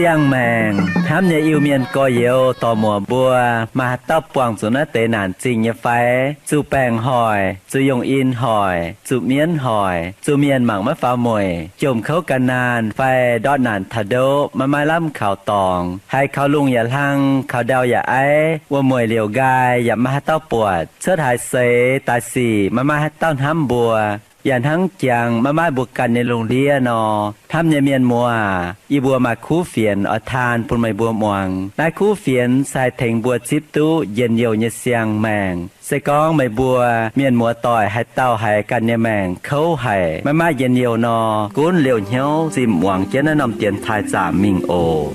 Siang-maengc hnamv nyei Iu-Mienh gorx-youz dorc-muoc mbuo, maaih haaix dauh buangh zuqc naaiv deix naanc zingh nyei fai? Zuqc baengc hoic, zuqc yongh in hoic, zuqc mienv hoic, zuqc mienh mangc maiv faaux mueic, jomc kouv gan naanh fai ndortv naanc taux ndoqv maiv maaih lamh kaux dorngx, haiz kaux lungh yaac hlang, kaux ndau yaac aiv, wuom-mueic liouc nqaai yaac maiv maaih haaix dauh buatc, cuotv haaix seix daaih sic maiv maaih haaix dauh hnamv mbuo, yaac hnangv jangx maiv maaih mbuo ganh nyei lungh ndiev nor. Hnamv nyei mienh muoz aac, yie mbuo maaih kuv fienx oix taan bun meih mbuo muangx. Naaiv kuv fienx se haih tengx mbuo zipv duqv njien-youh nyei siang-maengc. Se gorngv meih mbuo mienh muoz-doic haaix dauh haiz ganh nyei maengc kouv haic, maiv maaih njien-youh nor, gunv liouh hnyouv zimh muangx jienv naaiv norm dienx taaih zaamc mingh oc.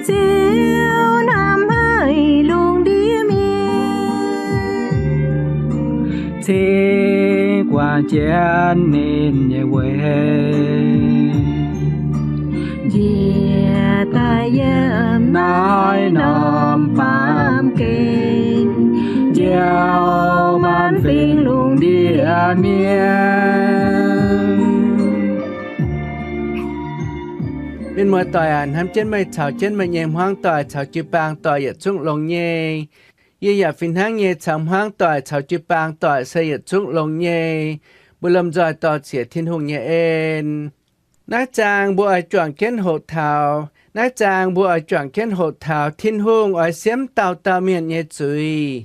Ziouv hnamv haic lungh ndiev mienh, cingx guangc jienv ninh nyei weic, njiec daaih yiem naaiv norm baamh gen, njoux maanc fingx lungh ndiev mienh. Mienh muoz-doic aac, hnamv jienv meih caux jienv meih nyei hmuangv doic caux jiu-baang doic yietc zungv longx nyei. Yie yaac fih hnangv nyei caux hmuangv doic caux jiu-baang doic se yietc zungv longx nyei. Mbuo lomh nzoih dorh ziec Tin-Hungh nyei en. Naaiv zaang mbuo oix juangc jienv hoqc taux, naaiv zaang mbuo oix juangc jienv hoqc taux Tin-Hungh oix siemv dauh dauh mienh nyei zuiz.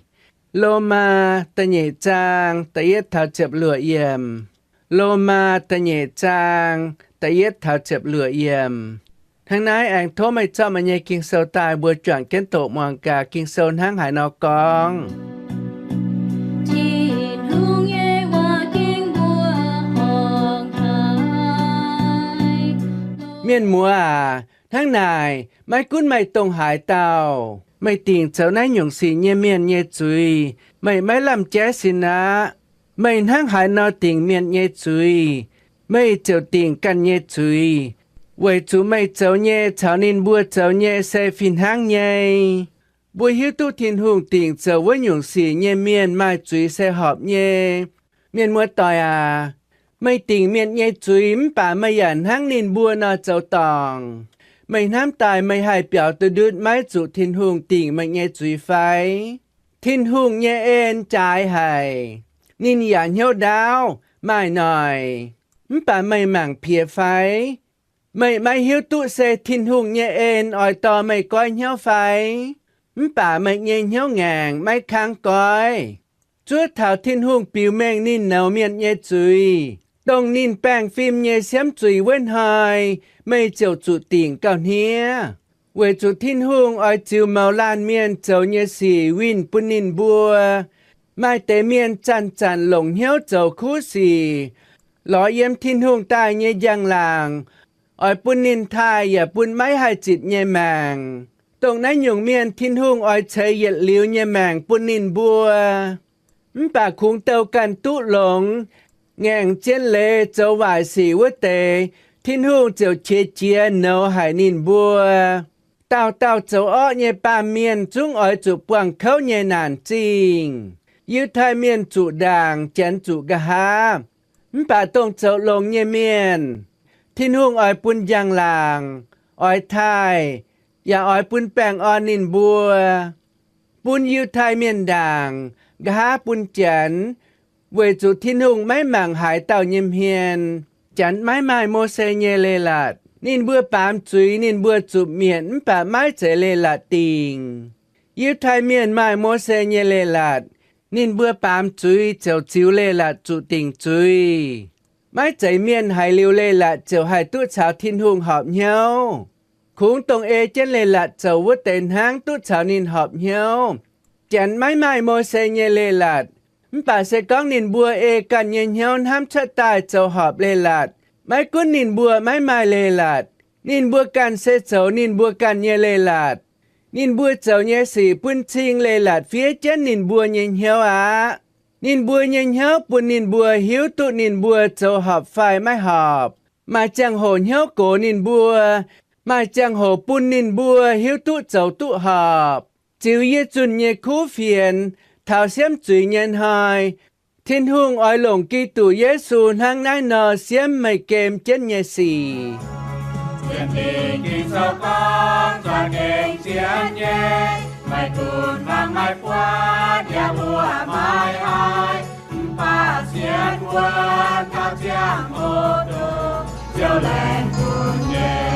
Lomaa da'nyeic zaang da'yietv taux ziepc luoqc yiemc. Lomaa da'nyeic zaang da'yietv taux ziepc luoqc yiemc. Hnangv naaiv aengx tov meih zorqv meih nyei Ging-Sou daaih, mbuo juangc jienv doqc muangx gaax Ging-Sou hnangv haaix nor gorngv. Tin-Hungh nyei waac ging mbuo horngc haic. Mienh muoz aac, hnangv naaic, maiv gunv meih dongh haaix dauh, meih dingc zoux naaiv nyungc sic nyei mienh nyei zuiz, meih maiv lamh jaiv sin aqv. Meih hnangv haaix nor dingc mienh nyei zuiz, meih ziouc dingc ganh nyei zuiz, weic zuqc meih zoux nyei caux ninh mbuo zoux nyei se fih hnangv nyei. Mbuo hiuv duqv Tin-Hungh dingc zoux wuov nyungc sic nyei mienh maaih zuiz se horpc nyei. Mienh muoz-doic aac, meih dingc mienh nyei zuiz mv baac meih yaac hnangv ninh mbuo nor zoux dorngc. Meih hnamv daaih meih haih biaux duqv ndutv maiv zuqc Tin-Hungh dingc meih nyei zuiz fai? Tin-Hungh nyei en jaaix haic. Ninh yaac hnyouv ndaauv, maaih noic. Mv baac meih mangc piex fai? Meih maiv hiuv duqv se Tin-Hungh nyei en oix dorh meih goiv hnyouv fai? Mv baac meih nyei hnyouv ngaengc maiv kangv goiv. Zuov taux Tin-Hungh biux mengh ninh nouz mienh nyei zuiz, dongh ninh baengh fim nyei siemv zuiz wuov hnoi, meih ziouc zuqc dingc gauh hniev. Weic zuqc Tin-Hungh oix ziux mouz laanh mienh zoux nyei sic winh bun ninh mbuo. Maaih deix mienh zanc-zanc longc hnyouv zoux kuv sic, lorz yiem Tin-Hungh daaih nyei njang-laangc, oix bun ninh taaih yaac bun maiv haih zitc nyei maengc. Dongh naaiv nyungc mienh Tin-Hungh oix ceix yietc liuz nyei maengc bun ninh mbuo. Mv baac kungx douh ganh duqv longx, ngaengc zien leiz zoux waaic sic wuov deix, Tin-Hungh ziouc qiex jiez nouz haic ninh mbuo. Dauh dauh zoux orqv nyei baamh mienh zungv oix zuqc buangh kouv nyei naanc zingh. Yiutai Mienh zuqc ndaangc, Janx zuqc nqa'haav. Mv baac dongh zoux longx nyei mienh, Tin-Hungh oix bun njang-laangc, oix taaih, yaac oix bun baengh orn ninh mbuo. Bun Yiutai Mienh ndaangc, nqa'haav bun Janx, weic zuqc Tin-Hungh maiv mangc haaix dauh nyei hmien. Janx maiv maaih Mose nyei leiz-latc. Ninh mbuo baamz zuiz ninh mbuo zuqc mietc mv baac maiv zeiz leiz-latc dingc. Yiutai Mienh maaih Mose nyei leiz-latc. Ninh mbuo baamz zuiz ziouc ziux leiz-latc zuqc dingc zuiz. Maiv zeiz mienh haiz liuz leiz-latc ziouc haih duqv caux Tin-Hungh horpc hnyouv. Kungx dongh ei jienv leiz-latc zoux wuov deix hnangv duqv caux ninh horpc hnyouv. Janx maiv maaih Mose nyei leiz-latc, mv baac se gorngv ninh mbuo ei ganh nyei hnyouv hnamv cuotv daaih zoux horpc leiz-latc. Maiv gunv ninh mbuo maiv maaih leiz-latc, ninh mbuo ganh se zoux ninh mbuo ganh nyei leiz-latc. Ninh mbuo zoux nyei sic bun cing leiz-latc fiev jienv ninh mbuo nyei hnyouv aqv. Ninh mbuo nyei hnyouv bun ninh mbuo hiuv duqv ninh mbuo zoux horpc fai maiv horpc. Maaih ziangh hoc hnyouv gox ninh mbuo, maaih ziangh hoc bun ninh mbuo hiuv duqv zoux duqv horpc. Ziux yie zunh nyei kuv fienx taux siemv zuiz nyei hnoi, Tin-Hungh oix longc Giduc Yesu hnangv naaiv nor siemv meih gem jienv nyei sic. Sienx Fingx Ging-Sou gorngv, za'gengh sienx nyei, maiv gunv fangx maiv buatc, yaac mbuoqc maiv haiz, mv baac sienx wuov taux ziangh hoc duqv Ziouv laengz bun nyei.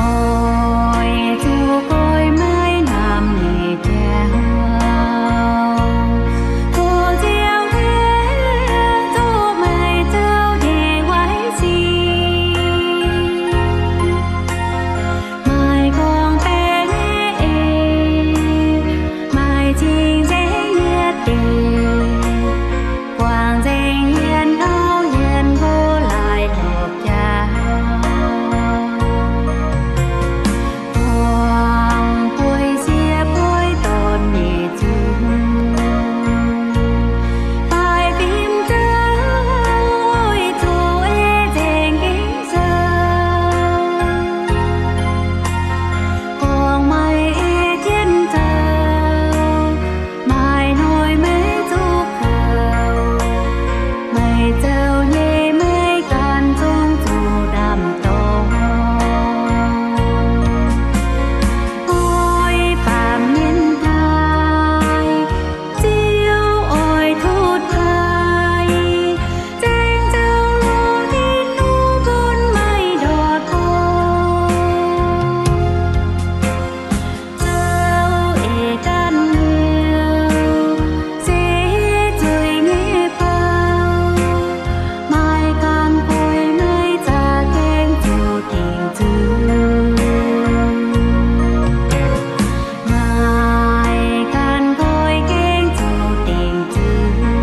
Oix zuqc goiv maiv namc nyei jauv, tov Ziouv hiuv duqv meih zoux nyei waaic sic. Maaih gorngv-baeqc nyei eix, maaih cing-nzengc nyei deic, guangc nzengc hmien auv hmien nqox laaix ndorpc jaax, guangc bueix siev bueix dorn nyei zunc, daaih fim zouv weic zuqc ei nzengc Ging-Sou. Gorngv meih ei jienv zoux, maaih hnoi meih zuqc kouv, meih zoux nyei meih ganh zungv zuqc ndaam-dorng. Oix baamh mienh taaih, Ziouv oix tutv taaih, zengc zoux loz-tin-hungh bun meih ndortv gorngv. Zoux eix ganh hnyouv se zuiz nyei bou, maaih ganh goix meih za'gengh zuqc dingc zuiz. Maaih ganh goix gengh zuqc dingc zuiz.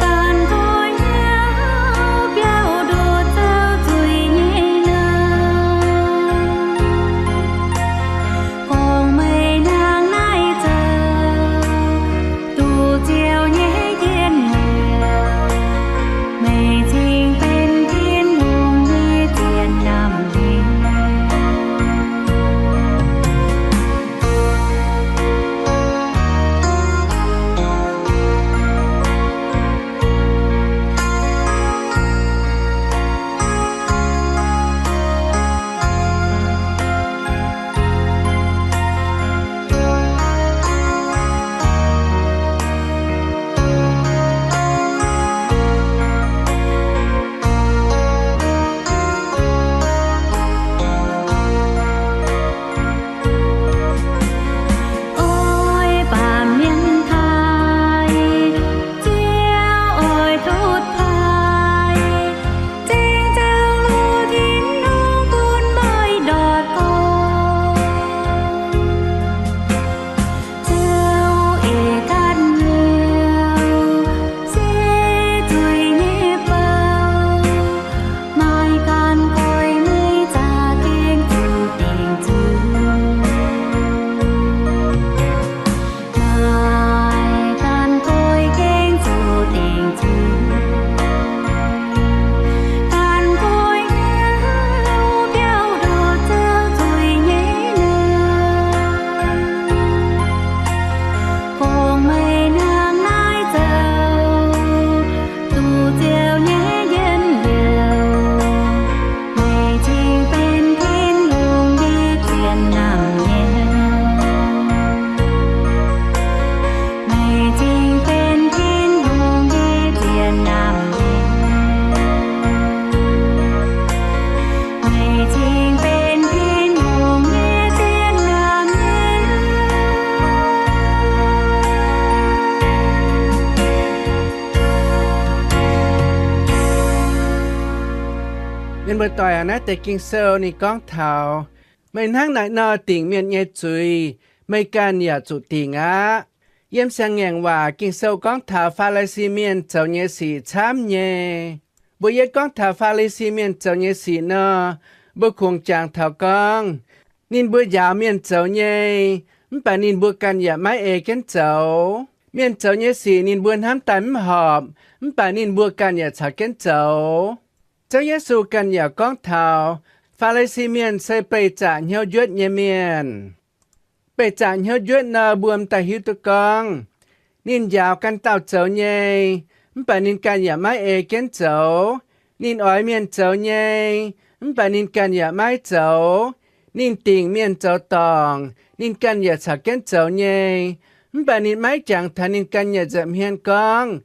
Ganh goix hnyouv biauv ndoh zoux zuiz nyei nouh. Gorngv meih hnangv naaiv zoux, duqv Ziouv nyei njien-youh, meih cingx benx Tin-Hungh nyei zien ndaamv-ndiev. Oix baamh mienh taaih, Ziouv oix tutv taaih, zengc zoux loz-tin-hungh bun meih ndortv gorngv. Zoux eix ganh hnyouv se zuiz nyei bou, maaih ganh goix meih za'gengh zuqc dingc zuiz. Maaih ganh goix gengh zuqc dingc zuiz. Ganh goix hnyouv biauv ndoh zoux zuiz nyei nouh. Gorngv meih hnangv naaiv zoux, duqv Ziouv nyei njien-youh, meih cingx benx Tin-Hungh nyei zien ndaamv-ndiev. Meih cingx benx Tin-Hungh nyei zien ndaamv-ndiev. Meih cingx benx Tin-Hungh nyei zien ndaamv-ndiev. Mienh muoz-doic aac, naaiv deix Ging-Sou ninh gorngv taux, meih hnangv naaiv nor dingc mienh nyei zuiz, meih ganh yaac zuqc dingc aqv. Yiem Siang-Ngaengc Waac Ging-Sou gorngv taux Faa^li^si Mienh zoux nyei sic camv nyei. Mbuo yietv gorngv taux Faa^li^si Mienh zoux nyei sic nor, mbuo kungx jangx taux gorngv, ninh mbuo njaaux mienh zoux nyei, mv baac ninh mbuo ganh yaac maiv ei jienv zoux. Mienh zoux nyei sic ninh mbuo hnamv daaih mv horpc, mv baac ninh mbuo ganh yaac caux jienv zoux. Ziouv Yesu ganh yaac gorngv taux Faa^li^si Mienh se beih zaqc hnyouv njuotv nyei mienh. Beih zaqc hnyouv njuotv nor, mbuo m'daaih hiuv duqv gorngv ninh njaaux ganh dauh zoux nyei, mv baac ninh ganh yaac maiv ei jienv zoux. Ninh oix mienh zoux nyei, mv baac ninh ganh yaac maiv zoux. Ninh dingc mienh zoux dorngc, ninh ganh yaac caux jienv zoux nyei, mv baac ninh maiv jangx taux ninh ganh nyei nza'hmien gorngv.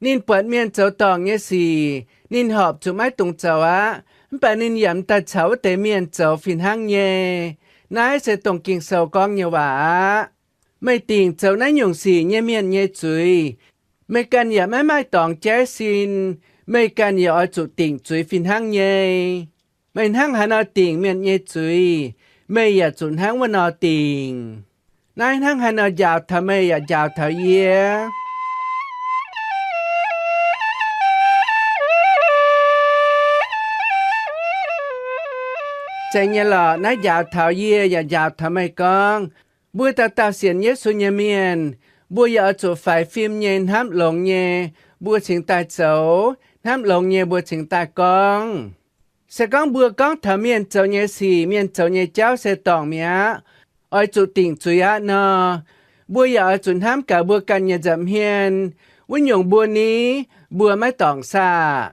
Ninh buatc mienh zoux dorngc nyei sic, ninh horpc zuqc maiv dungx zoux aqv, mv baac ninh yaac m'daaih caux wuov deix mienh zoux fih hnangv nyei. Naaiv se dongh Ging-Sou gorngv nyei waac aqv. Meih dingc zoux naaiv nyungc sic nyei mienh nyei zuiz, meih ganh yaac maiv maaih dorngx jaiv sin. Meih ganh yaac oix zuqc dingc zuiz fih hnangv nyei. Meih hnangv haaix nor dingc mienh nyei zuiz, meih yaac zuqc hnangv wuov nor dingc. Naaiv hnangv haaix nor njaaux taux meih yaac njaaux taux yie. Zeiz nyei lorqc, naaiv njaaux taux yie yaac njaaux taux meih gorngv, mbuo dauh dauh sienx Yesu nyei mienh, mbuo yaac oix zuqc faix fim nyei, hnamv longx nyei, mbuo cingx daaih zoux, hnamv longx nyei, mbuo cingx daaih gorngv. Se gorngv mbuo gorngv taux mienh zoux nyei sic, mienh zoux nyei jauv se dorngc mi'aqv, oix zuqc dingc zuiz aqv nor, mbuo yaac oix zuqc hnamv gaax mbuo ganh nyei nza'hmien, wuov nyungc mbuo ni, mbuo maiv dorngc saah?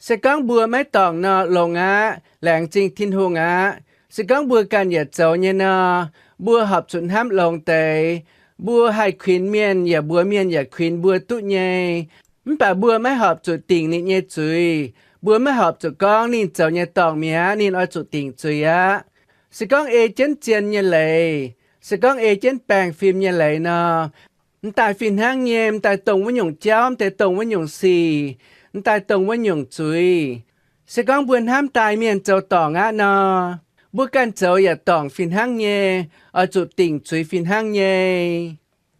Se gorngv mbuo maiv dorngc nor, longx aqv, laengz zingh Tin-Hungh aqv. Se gorngv mbuo ganh yaac zoux nyei nor, mbuo horpc zuqc hnamv longx deix. Mbuo haih kuinx mienh, yaac mbuox mienh yaac kuinx mbuo duqv nyei. Mv baac mbuo maiv horpc zuqc dingc ninh nyei zuiz. Mbuo maiv horpc zuqc gorngv ninh zoux nyei dorngc mi'aqv, ninh oix zuqc dingc zuiz aqv. Se gorngv ei jienv zien nyei leiz, se gorngv ei jienv baengh fim nyei leiz nor, m'daaih fih hnangv nyei, m'daaih dongh wuov nyungc jauv, m'daaih dongh wuov nyungc sic, m'daaih dongh wuov nyungc zuiz. Se gorngv mbuo hnamv daaih mienh zoux dorngc aqv nor, mbuo ganh zoux yaac dorngc fih hnangv nyei, oix zuqc dingc zuiz fih hnangv nyei.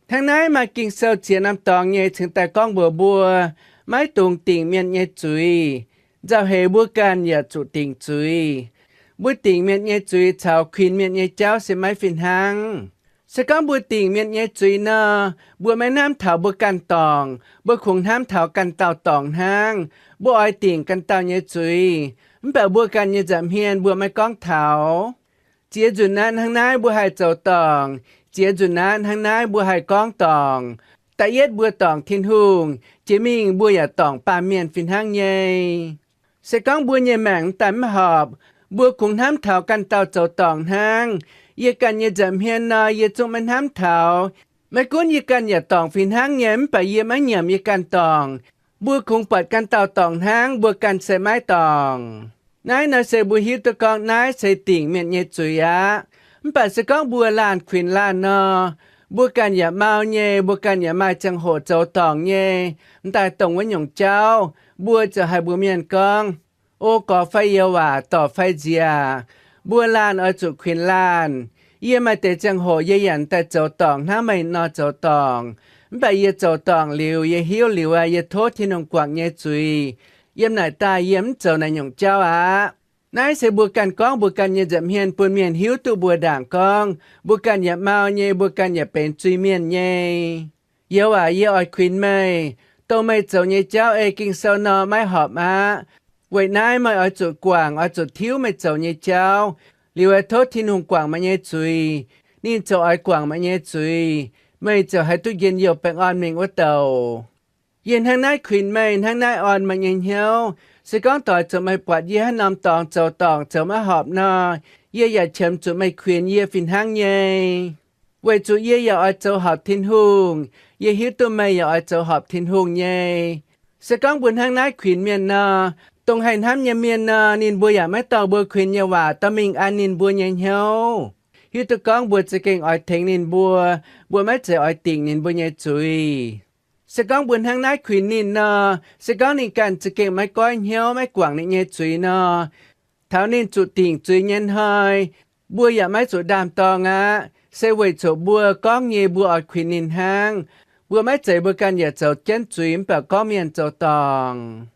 Hnangv naaiv maaih Ging-Sou ziex norm dorngx nyei cingx daaih gorngv mbuox mbuo, maiv dungx dingc mienh nyei zuiz. Nzauh heix mbuo ganh yaac zuqc dingc zuiz. Mbuo dingc mienh nyei zuiz caux kuinx mienh nyei jauv se maiv fih hnangv. Se gorngv mbuo dingc mienh nyei zuiz nor, mbuo maiv hnamv taux mbuo ganh dorngc, mbuo kungx hnamv taux ganh dauh dorngc hnangv. Mbuo oix dingc ganh dauh nyei zuiz, mv baac mbuo ganh nyei nza'hmien mbuo maiv gorngv taux. Ziex nzunc naaiv hnangv naaiv mbuo haih zoux dorngc. Ziex nzunc naaiv hnangv naaiv mbuo haih gorngv dorngc. Da'yietv mbuo dorngc Tin-Hungh, jiex mingh mbuo yaac dorngc baamh mienh fih hnangv nyei. Se gorngv mbuo nyei maengc m'daaih mv horpc, mbuo kungx hnamv taux ganh dauh zoux dorngc hnangv. Yie ganh nyei nza'hmien nor, yie zungv maiv hnamv taux. Maiv gunv yie ganh yaac dorngc fih hnangv nyei, mv baac yie maiv nyiemc yie ganh dorngc. Mbuo kungx buatc ganh dauh dorngc hnangv, mbuo ganh se maiv dorngc. Naaiv nor se mbuo hiuv duqv gorngv naaiv se dingc mienh nyei zuiz aqv. Mv baac se gorngv mbuo laanh kuinx laanh nor, mbuo ganh yaac mau nyei, mbuo ganh yaac maaih ziangh hoc zoux dorngc nyei, m'daaih dongh wuov nyungc jauv, mbuo ziouc haih mbuox mienh gorngv, O gorx fai youz waac, dorc fai nziac, mbuo laanh oix zuqc kuinx laanh. Yie maaih deix ziangh hoc yie yaac m'daaih zoux dorngc hnangv meih nor zoux dorngc. Mv baac yie zoux dorngc liuz, yie hiuv liuz aqv, yie tov Tin-Hungh guangc nyei zuiz. Yiem naaic daaih yie mv zoux naaiv nyungc jauv aqv. Naaiv se mbuo ganh gorngv mbuo ganh nyei nza'hmien bun mienh hiuv duqv mbuo ndaangc gorngv, mbuo ganh yaac mau nyei, mbuo ganh yaac benx zuiz-mienh nyei. Youz aac, yie oix kuinx meih, dongh meih zoux nyei jauv ei Ging-Sou nor maiv horpc aqv. Weic naaiv meih oix zuqc guangc, oix zuqc tiuv meih zoux nyei jauv, liuz oix tov Tin-Hungh guangc meih nyei zuiz. Ninh ziouc oix guangc meih nyei zuiz, meih ziouc haih duqv njien-youh baengh orn mingh wuov douc. Yie hnangv naaiv kuinx meih, hnangv naaiv orn meih nyei hnyouv. Se gorngv doix zuqc meih buatc yie haaix norm dorngx zoux dorngc zoux maiv horpc nor, yie yaac qiemx zuqc meih kuinx yie fih hnangv nyei. Weic zuqc yie yaac oix zoux horpc Tin-Hungh. Yie hiuv duqv meih yaac oix zoux horpc Tin-Hungh nyei. Se gorngv mbuo hnangv naaiv kuinx mienh nor, dongh haih hnamv nyei mienh nor, ninh mbuo yaac maiv dorh mbuo kuinx nyei waac dorh mingh an ninh mbuo nyei hnyouv. Hiuv duqv gorngv mbuo za'gengh oix tengx ninh mbuo, mbuo maiv zeiz oix dingc ninh mbuo nyei zuiz. Se gorngv mbuo hnangv naaiv kuinx ninh nor, se gorngv ninh ganh za'gengh maiv goiv hnyouv, maiv guangc ninh nyei zuiz nor, taux ninh zuqc dingc zuiz nyei hnoi, mbuo yaac maiv zuqc ndaam-dorng aqv. Se weic zuqc mbuo gorngv nyei mbuo oix kuinx ninh hnangv. Mbuo maiv zeiz mbuo ganh yaac zoux jienv zuiz mv baac gorngv mienh zoux dorngc.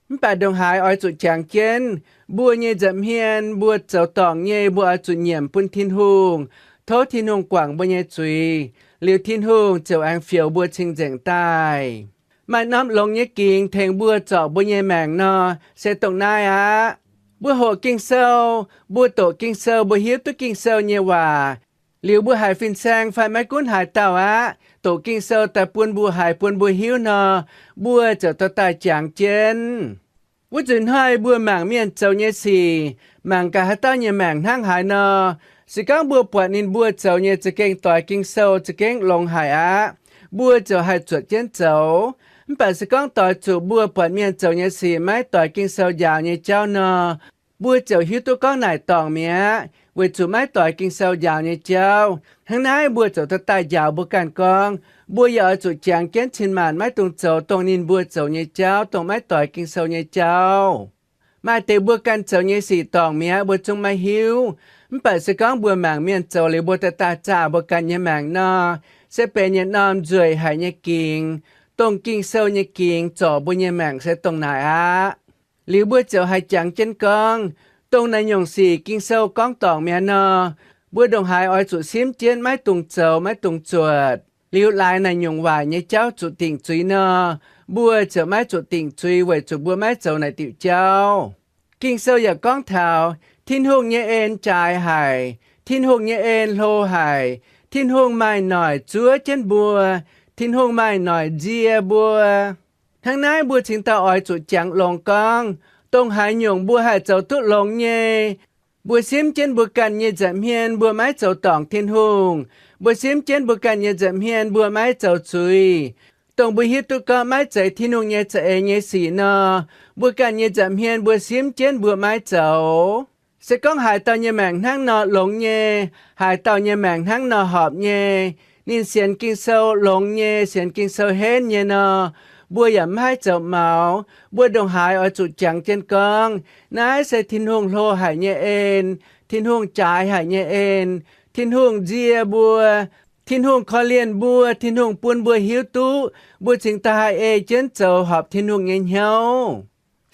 Mv baac ndongc haaix oix zuqc jangx jienv, mbuo nyei nza'hmien mbuo zoux dorngc nyei, mbuo oix zuqc nyiemc bun Tin-Hungh, tov Tin-Hungh guangc mbuo nyei zuiz. liuz Tin-Hungh ziouc aengx fioux mbuo cing-nzengc daaih. Maaih norm longx nyei gingx tengx mbuo zorc mbuo nyei maengc nor, se dongh naaiv aqv. Mbuo hoqc Ging-Sou, mbuo doqc Ging-Sou, mbuo hiuv duqv Ging-Sou nyei waac, liuz mbuo haiz fin-saeng fai maiv gunv haaix dauh aqv, doqc Ging-Sou daaih bun mbuo haiz bun mbuo hiuv nor, mbuo ziouc dorh daaih jangx jienv. Wuov nzunc hnoi mbuo mangc mienh zoux nyei sic, mangc gaax haaix dauh nyei maengc hnangv haaix nor, se gorngv mbuo buatc ninh mbuo zoux nyei za'gengh doix Ging-Sou za'gengh longx haic aqv, mbuo ziouc haih zuotc jienv zoux. Mv baac se gorngv doix zuqc mbuo buatc mienh zoux nyei sic maiv doix Ging-Sou njaaux nyei jauv nor, mbuo ziouc hiuv duqv gorngv naaic dorngc mi'aqv, weic zuqc maiv doix Ging-Sou njaaux nyei jauv. Hnangv naaiv mbuo ziouc dorh daaih njaaux mbuo ganh gorngv, mbuo yaac oix zuqc jangx jienv cin-maanc maiv dungx zoux dongh ninh mbuo zoux nyei jauv, dongh maiv doix Ging-Sou nyei jauv. Maaih deix mbuo ganh zoux nyei sic dorngc mi'aqv, mbuo zungv maiv hiuv. Mv baac se gorngv mbuo mangc mienh zoux liuz mbuo dorh daaih zaah mbuo ganh nyei maengc nor, se benx yietc norm nzueic haic nyei gingx, dongh Ging-Sou nyei gingx zorc mbuo nyei maengc se dongh naaic aqv. Liuz mbuo ziouc haih jangx jienv gorngv, dongh naaiv nyungc sic Ging-Sou gorngv dorngc mi'aqv nor, mbuo ndongc haaix oix zuqc simv jienv maiv dungx zoux maiv dungx zuotc. Liuz laaix naaic nyungc waaic nyei jauv zuqc dingc zuiz nor, mbuo ziouc maiv zuqc dingc zuiz weic zuqc mbuo maiv zoux naaic diuc jauv. Ging-Sou yaac gorngv taux Tin-Hungh nyei en jaaix haic, Tin-Hungh nyei en hlo haic, Tin-Hungh maaih noic zuov jienv mbuo, Tin-Hungh maaih noic nzie mbuo. Hnangv naaiv mbuo cingx daaih oix zuqc jangx longx gorngv, dongh haaix nyungc mbuo haih zoux duqv longx nyei, mbuo simv jienv mbuo ganh nyei nza'hmien mbuo maiv zoux dorngc Tin-Hungh, mbuo simv jienv mbuo ganh nyei nza'hmien mbuo maiv zoux zuiz, dongh mbuo hiuv duqv gorngv maiv zeiz Tin-Hungh nyei za'eix nyei sic nor, mbuo ganh nyei nza'hmien mbuo simv jienv mbuo maiv zoux. Se gorngv haaix dauh nyei maengc hnangv nor longx nyei, haaix dauh nyei maengc hnangv nor horpc nyei, ninh sienx Ging-Sou longx nyei, sienx Ging-Sou henv nyei nor, mbuo yaac maiv haih zoux maux. Mbuo ndongc haaix oix zuqc jangx jienv gorngv, naaiv se Tin-Hungh hlo haic nyei en, Tin-Hungh jaaix haic nyei en, Tin-Hungh nzie mbuo, Tin-Hungh korv-lienh mbuo, Tin-Hungh bun mbuo hiuv duqv mbuo cingx daaih haih ei jienv zoux horpc Tin-Hungh nyei hnyouv.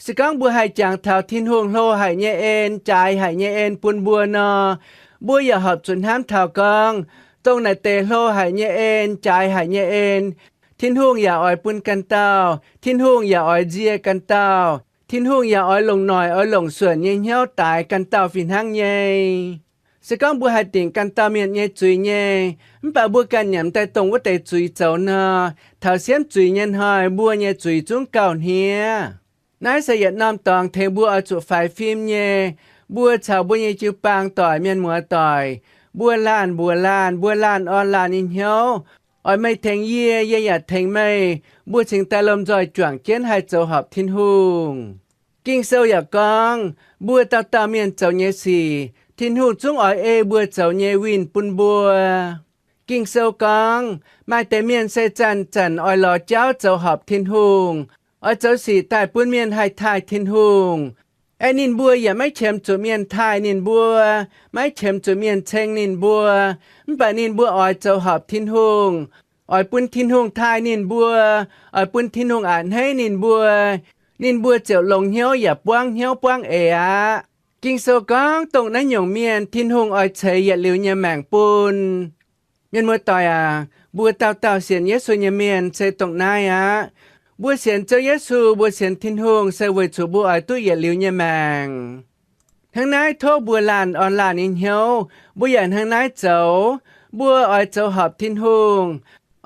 Se gorngv mbuo haih jangx taux Tin-Hungh hlo haic nyei en, jaaix haic nyei en bun mbuo nor, mbuo yaac horpc zuqc hnamv taux gorngv, dongh naaic deix hlo haic nyei en, jaaix haic nyei en, Tin-Hungh yaac oix bun ganh dauh, Tin-Hungh yaac oix nzie ganh dauh, Tin-Hungh yaac oix longc noic oix longc suonc nyei hnyouv daix ganh dauh fih hnangv nyei. Se gorngv mbuo haih dingc ganh dauh mienh nyei zuiz nyei, mv baac mbuo ganh nyanc daaih dongh wuov deix zuiz zoux nor, taux siemv zuiz nyei hnoi mbuo nyei zuiz zungv gauh hniev. Naaiv se yietc norm dorngx tengx mbuo oix zuqc faix fim nyei. Mbuo caux mbuo nyei jiu-baang doic, mienh muoz doic, mbuo laanh mbuox laanh, mbuo laanh orn laanh nyei hnyouv. Oix meih tengx yie, yie yaac tengx meih, mbuo cingx daaih lomh nzoih juangc jienv haih zoux horpc Tin-Hungh. Ging-Sou yaac gorngv, mbuo dauh dauh mienh zoux nyei sic, Tin-Hungh zungv oix ei mbuo zoux nyei winh bun mbuo. Ging-Sou gorngv, maaih deix mienh se zanc-zanc oix lorz jauv zoux horpc Tin-Hungh, oix zoux sic daaih bun mienh haih taaih Tin-Hungh. Aeqv, ninh mbuo yaac maiv qiemx zuqc mienh taaih ninh mbuo, maiv qiemx zuqc mienh ceng ninh mbuo. Mv baac ninh mbuo oix zoux horpc Tin-Hungh, oix bun Tin-Hungh taaih ninh mbuo, oix bun Tin-Hungh a'hneiv ninh mbuo, ninh mbuo ziouc longx hnyouv yaac buangv hnyouv buangv eix aqv. Ging-Sou gorngv dongh naaiv nyungc mienh Tin-Hungh oix ceix yietc liuz nyei maengc bun. Mienh muoz-doic aac, mbuo dauh dauh sienx Yesu nyei mienh se dongh naaiv aqv. Mbuo sienx Ziouv Yesu, mbuo sienx Tin-Hungh se weic zuqc mbuo oix duqv yietc liuz nyei maengc. Hnangv naaiv tov mbuo laanh orn laanh nyei hnyouv, mbuo yaac hnangv naaiv zoux. Mbuo oix zoux horpc Tin-Hungh,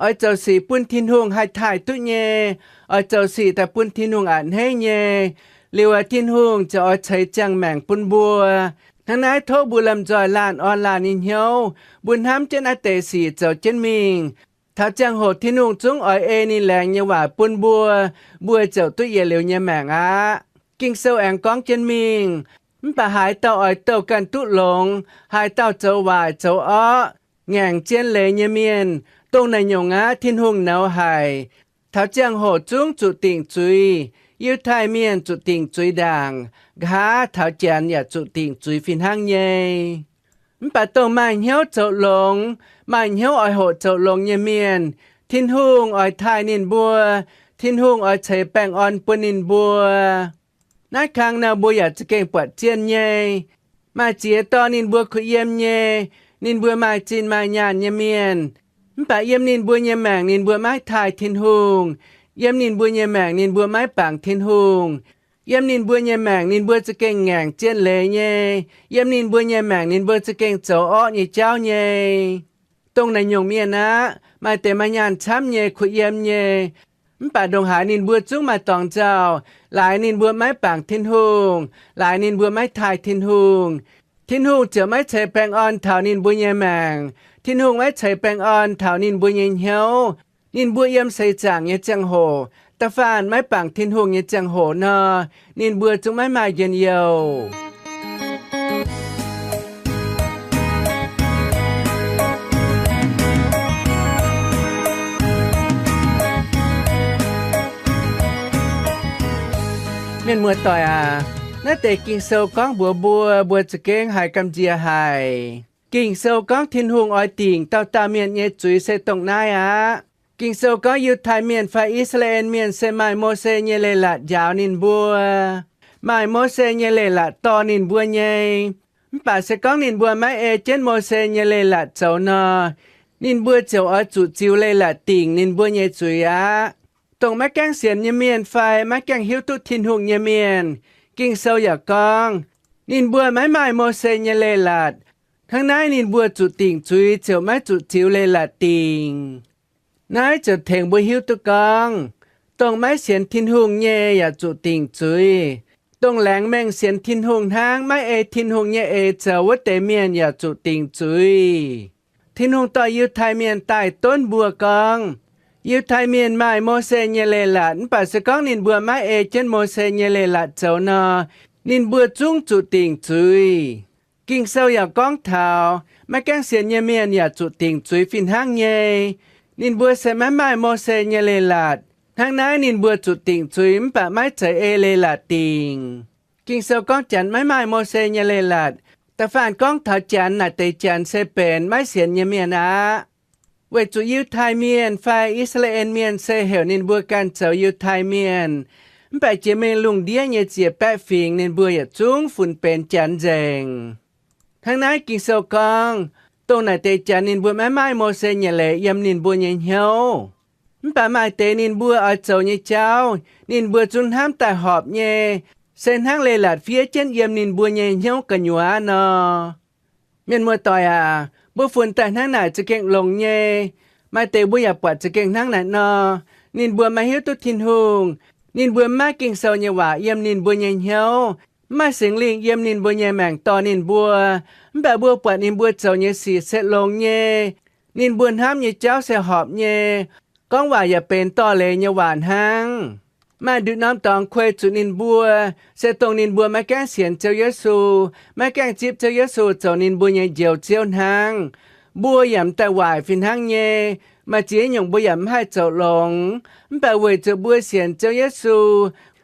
oix zoux sic bun Tin-Hungh haih taaih duqv nyei, oix zoux sic daaih bun Tin-Hungh a'hneiv nyei. Liuz aac, Tin-Hungh ziouc oix ceix ziangh maengc bun mbuo. Hnangv naaiv tov mbuo lomh nzoih laanh orn laanh nyei hnyouv, mbuo hnamv jienv naaiv deix sic zoux jienv mingh. Taux ziangh hoc Tin-Hungh zungv oix ei ninh laengz nyei waac bun mbuo, mbuo ziouc duqv yietc liuz nyei maengc aqv. Ging-Sou aengx gorngv jienv mingh, mv baac haaix dauh oix douh ganh duqv longx, haaix dauh zoux waaic zoux orqv, ngaengc zien leiz nyei mienh, dongh naaic nyungc aqv Tin-Hungh nouz haic. Taux ziangh hoc zungv zuqc dingc zuiz. Yiutai Mienh zuqc dingc zuiz ndaangc, nqa'haav taux Janx yaac zuqc dingc zuiz fih hnangv nyei. Mv baac dongh maaih hnyouv zoux longx, maaih hnyouv oix hoqc zoux longx nyei mienh, Tin-Hungh oix taaih ninh mbuo. Tin-Hungh oix ceix baengh orn bun ninh mbuo. Naaiv kang nor mbuo yaac za'gengh buatc zienh nyei. Maaih ziex dorn ninh mbuo kuh yiem nyei. Ninh mbuo maaih zinh maaih nyaanh nyei mienh. Mv baac yiem ninh mbuo nyei maengc ninh mbuo maiv taaih Tin-Hungh. Yiem ninh mbuo nyei maengc ninh mbuo maiv bangc Tin-Hungh. Yiem ninh mbuo nyei maengc ninh mbuo za'gengh ngaengc zien leiz nyei. Yiem ninh mbuo nyei maengc ninh mbuo za'gengh zoux orqv nyei jauv nyei. Dongh naaiv nyungc mienh aqv, maaih deix maaih nyaanh camv nyei, kuh yiem nyei, mv baac ndongc haaix ninh mbuo zungv maaih dorngx nzauh. Laaix ninh mbuo maiv bangc Tin-Hungh, laaix ninh mbuo maiv taaih Tin-Hungh, Tin-Hungh ziouc maiv ceix baengh orn taux ninh mbuo nyei maengc. Tin-Hungh maiv ceix baengh orn taux ninh mbuo nyei hnyouv. Ninh mbuo yiem seix zaangc nyei ziangh hoc, da'faanh maiv bangc Tin-Hungh nyei ziangh hoc nor, ninh mbuo zungv maiv maaih njien-youh. Mienh muoz-doic aac, naaiv deix Ging-Sou gorngv mbuox mbuo, mbuo za'gengh haiz gamh nziex haic. Ging-Sou gorngv Tin-Hungh oix dingc dauh dauh mienh nyei zuiz se dongh naaiv aqv. Ging-Sou gorngv Yiutai Mienh fai I^saa^laa^en Mienh se maaih Mose nyei leiz-latc njaaux ninh mbuo, maaih Mose nyei leiz-latc dorh ninh mbuo nyei. Mv baac se gorngv ninh mbuo maiv ei jienv Mose nyei leiz-latc zoux nor, ninh mbuo ziouc oix zuqc ziux leiz-latc dingc ninh mbuo nyei zuiz aqv. Dongh maiv gaengh sienx nyei mienh fai maiv gaengh hiuv duqv Tin-Hungh nyei mienh, Ging-Sou yaac gorngv, ninh mbuo maiv maaih Mose nyei leiz-latc. Hnangv naaiv ninh mbuo zuqc dingc zuiz ziouc maiv zuqc ziux leiz-latc dingc. Naaiv ziouc tengx mbuo hiuv duqv gorngv, dongh maiv sienx Tin-Hungh nyei yaac zuqc dingc zuiz. Dongh laengz mengh sienx Tin-Hungh hnangv, maiv ei Tin-Hungh nyei eix zoux wuov deix mienh yaac zuqc dingc zuiz. Tin-Hungh dorh Yiutai Mienh daaih donv mbuo gorngv, Yiutai Mienh maaih Mose nyei leiz-latc, mv baac se gorngv ninh mbuo maiv ei jienv Mose nyei leiz-latc zoux nor, ninh mbuo zungv zuqc dingc zuiz. Ging-Sou yaac gorngv taux maiv gaengh sienx nyei mienh yaac zuqc dingc zuiz fih hnangv nyei. Ninh mbuo se maiv maaih Mose nyei leiz-latc. Hnangv naaiv ninh mbuo zuqc dingc zuiz mv baac maiv zeiz ei leiz-latc dingc. Ging-Sou gorngv Janx maiv maaih Mose nyei leiz-latc, da'faanh gorngv taux Janx naaic deix Janx se benx maiv sienx nyei mienh aqv. Weic zuqc Yiutai Mienh fai I^saa^laa^en Mienh se heuc ninh mbuo ganh zoux Yiutai Mienh, mv baac jiex mingh lungh ndiev nyei ziec-baeqv fingx ninh mbuo yietc zungv funx benx Janx nzengc. Hnangv naaiv Ging-Sou gorngv, dongh naaic deix Janx ninh mbuo maiv maaih Mose nyei leiz yiem ninh mbuo nyei hnyouv. Mv baac maaih deix ninh mbuo oix zoux nyei jauv, ninh mbuo zungv hnamv daaih horpc nyei, se hnangv leiz-latc fiev jienv yiem ninh mbuo nyei hnyouv gu'nyuoz nor. Mienh muoz-doic aac, mbuo funx daaih hnangv naaic za'gengh longx nyei. Maaih deix mbuo yaac buatc za'gengh hnangv naaic nor. Ninh mbuo maiv hiuv duqv Tin-Hungh. Ninh mbuo maiv maaih Ging-Sou nyei waac yiem ninh mbuo nyei hnyouv, maiv maaih Singx Lingh yiem ninh mbuo nyei maengc dorh ninh mbuo. Mv baac mbuo buatc ninh mbuo zoux nyei sic se longx nyei. Ninh mbuo hnamv nyei jauv se horpc nyei. Gorngv waac yaac benx dorh leiz nyei waac hnangv. Maaih nduqc norm dorngx kuei zuqc ninh mbuo, se dongh ninh mbuo maiv gaengh sienx Ziouv Yesu, maiv gaengh zipv Ziouv Yesu zoux ninh mbuo nyei Njoux Ziouv hnangv. Mbuo yaac m'daaih waaic fih hnangv nyei. Maaih ziex nyungc mbuo yaac mv haih zoux longx. Mv baac weic zuqc mbuo sienx Ziouv Yesu,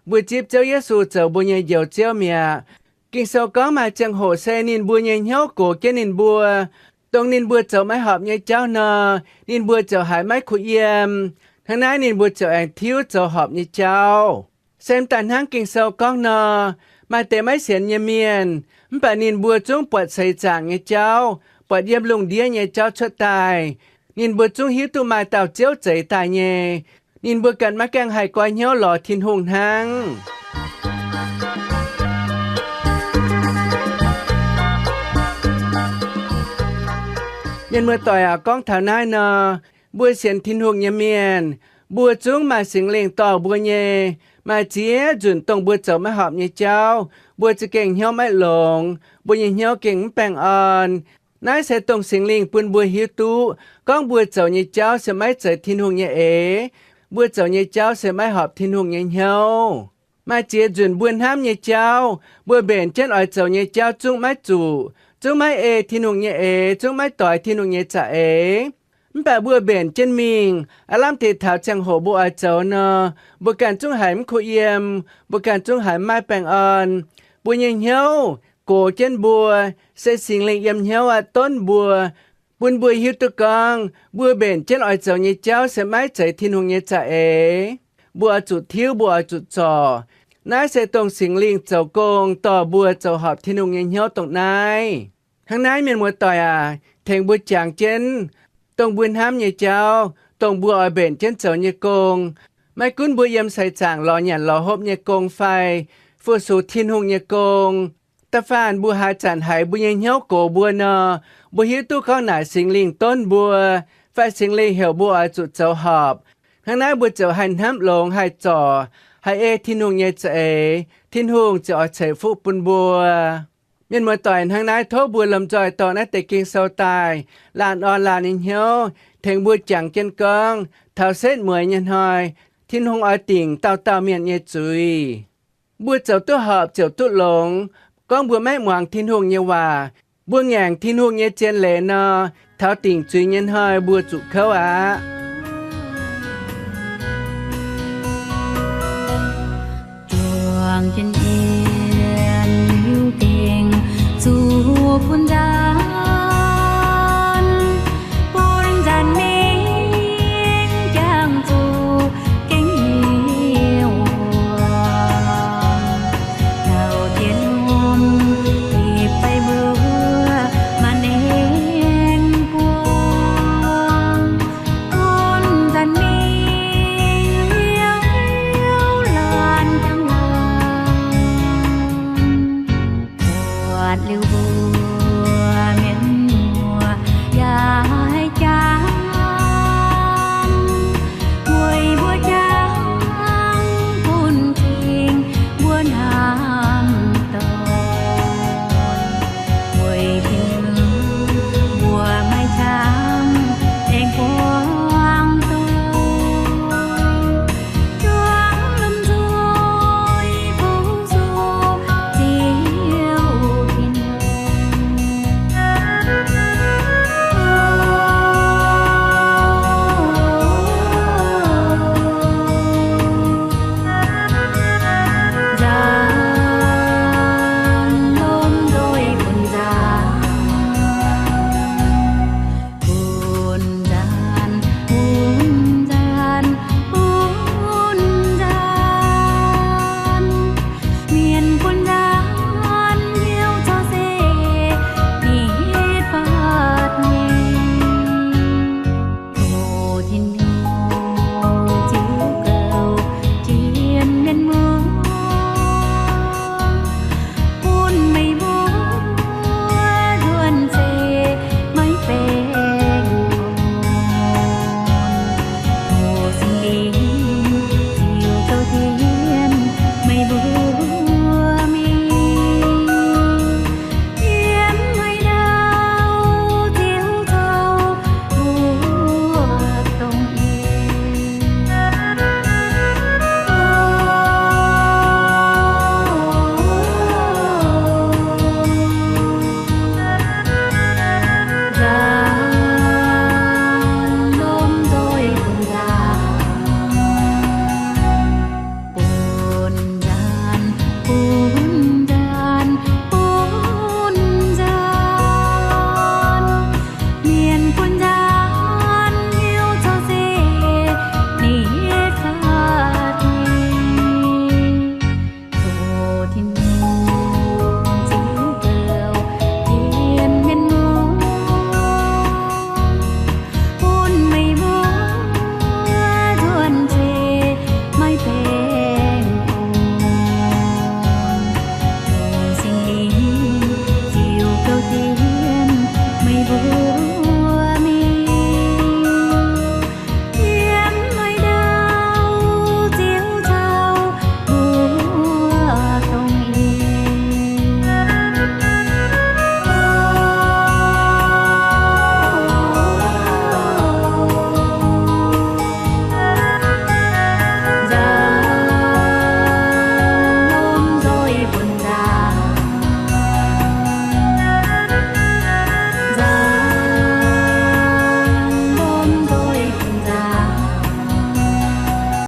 mbuo zipv Ziouv Yesu zoux mbuo nyei Njoux Ziouv mi'aqv. Ging-Sou gorngv maaih ziangh hoc se ninh mbuo nyei hnyouv gox jienv ninh mbuo. Dongh ninh mbuo zoux maiv horpc nyei jauv nor, ninh mbuo ziouc haiz maiv kuh yiem. Hnangv naaiv ninh mbuo ziouc aengx tiuv zoux horpc nyei jauv. Se m'daaih hnangv Ging-Sou gorngv nor, maaih deix maiv sienx nyei mienh, mv baac ninh mbuo zungv buatc seix zaangc nyei jauv, buatc yiem lungh ndiev nyei jauv cuotv daaih. Ninh mbuo zungv hiuv duqv maaih dauh Ziouv zeix daaih nyei. Ninh mbuo ganh maiv gaengh haih goiv hnyouv lorz Tin-Hungh hnangv. Mienh muoz-doic aac, gorngv taux naaiv nor, mbuo sienx Tin-Hungh nyei mienh, mbuo zungv maaih Singx Lingh dorh mbuo nyei. Maaih ziex nzunc dongh mbuo zoux maiv horpc nyei jauv, mbuo za'gengh hnyouv maiv longx, mbuo nyei hnyouv gengh mv baengh orn. Naaiv se dongh Singx Lingh bun mbuo hiuv duqv gorngv mbuo zoux nyei jauv se maiv zeiz Tin-Hungh nyei eix, mbuo zoux nyei jauv se maiv horpc Tin-Hungh nyei hnyouv. Maaih ziex nzunc mbuo hnamv nyei jauv, mbuo mbenc jienv oix zoux nyei jauv zungv maiv zuqc, zungv maiv ei Tin-Hungh nyei eix, zungv maiv doix Tin-Hungh nyei za'eix. Mv baac mbuo mbenc jienv mingh, aav lamh deix taux ziangh hoc mbuo oix zoux nor, mbuo ganh zungv haiz mv kuh yiem, mbuo ganh zungv haiz mv maaih baengh orn. Mbuo nyei hnyouv gox jienv mbuo, se Singx Lingh yiem hnyouv aqv donv mbuo, bun mbuo hiuv duqv gorngv mbuo mbenc jienv oix zoux nyei jauv se maiv zeiz Tin-Hungh nyei za'eix. Mbuo oix zuqc tiuv, mbuo oix zuqc zorc. Naaiv se dongh Singx Lingh zoux gong dorh mbuo zoux horpc Tin-Hungh nyei hnyouv dongh naaiv. Hnangv naaiv, mienh muoz-doic aac, tengx mbuo jangx jienv dongh mbuo hnamv nyei jauv, dongh mbuo oix mbenc jienv zoux nyei gong. Maiv gunv mbuo yiem seix zaangc lorz nyanc lorz hopv nyei gong fai fu-sux Tin-Hungh nyei gong, da'faanh mbuo haaix zanc haiz mbuo nyei hnyouv gox mbuo nor, mbuo hiuv duqv gorngv naaic Singx Lingh donv mbuo, fai Singx Lingh heuc mbuo oix zuqc zoux horpc. Hnangv naaiv mbuo ziouc haih hnamv longx, haih zorc, haih ei Tin-Hungh nyei za'eix, Tin-Hungh ziouc oix ceix fuqv bun mbuo. Mienh muoz-doic, hnangv naaiv tov mbuo lomh nzoih dorh naaiv deix Ging-Sou daaih laanh orn laanh nyei hnyouv, tengx mbuo jangx jienv gorngv taux setv mueiz nyei hnoi, Tin-Hungh oix dingc dauh dauh mienh nyei zuiz. Mbuo zoux duqv horpc ziouc duqv longx. Gorngv mbuo maiv muangx Tin-Hungh nyei waac, mbuo ngaengc Tin-Hungh nyei zien leiz nor, taux dingc zuiz nyei hnoi mbuo zuqc kouv aqv. Juangc jienv yiem hiuv dingc zuqc bun nzaanx, bun nzaanx mingh jangx zuqc gengh hiuv wuov. Taux dien norm ipv fai mbuo maanc aengx buangh, bun nzaanx mingh liouh liouh laanh jangx laanh. Buatc liuz